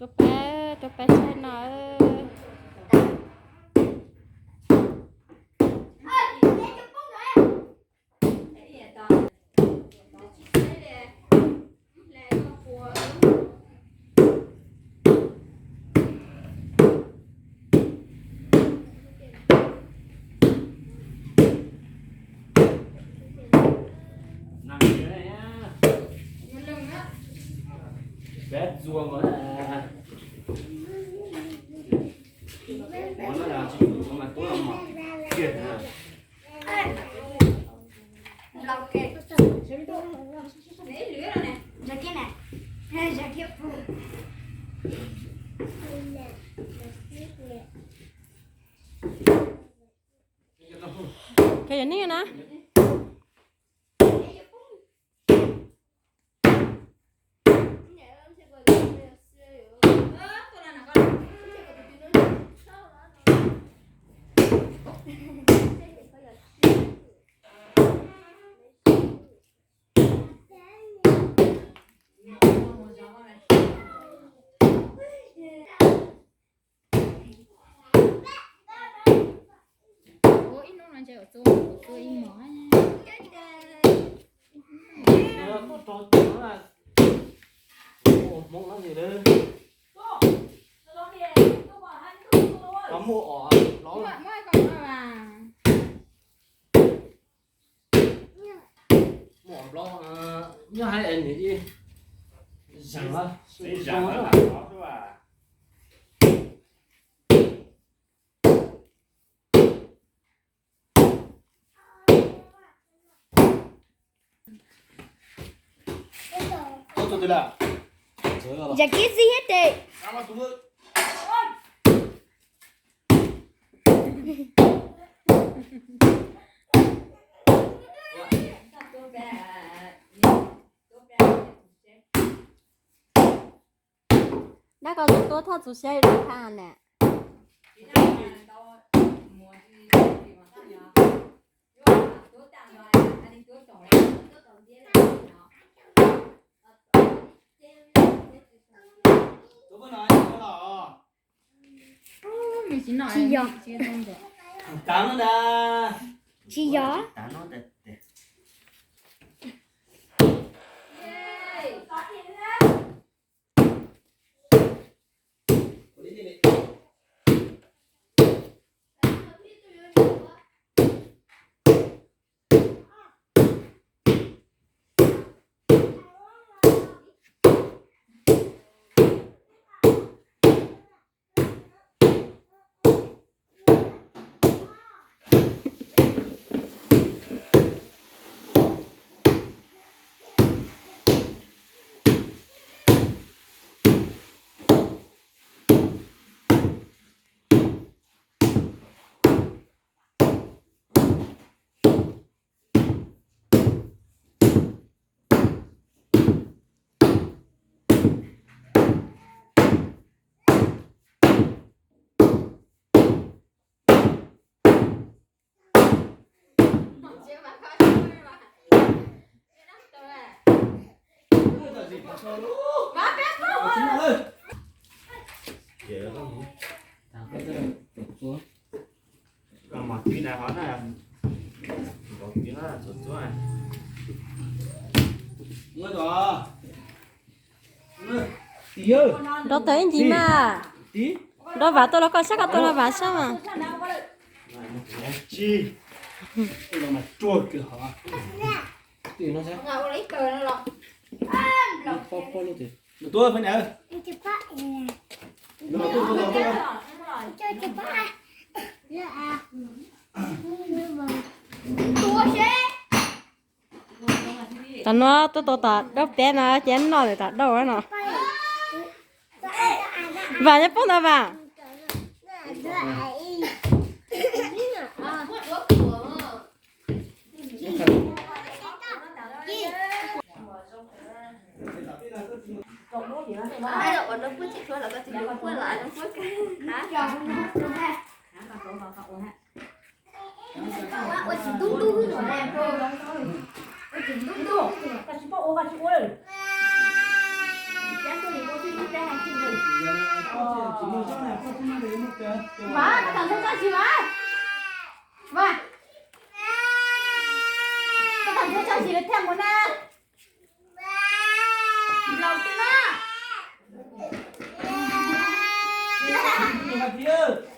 Rau peb, rau peb saib no. Khe yog neeg na. Ua ib hnub no ntshe ua txua ua txua ib mos. Hmoob no ntag. Muaj os, muaj os, muaj os, nyob hais es nws ib zaug. Yam kib txi thiab ces. Dab ko tus tuaj thoj txus siab li dab qha ne. Tsis yog. Tsis yog. Nrau tawm ib ncig mas. Nrau vav tuaj los koj saib, koj tuaj los vav saib mas. Tam no tuaj tau tom daub peb no ces noj lawm tom daub no. Vam nyob poob ntawd Vam. Mas koj tau ntxhua tso zis mas. Mas koj tau ntxhua tso zis lawm thiaj mus na. Laus tiag na. Hais tias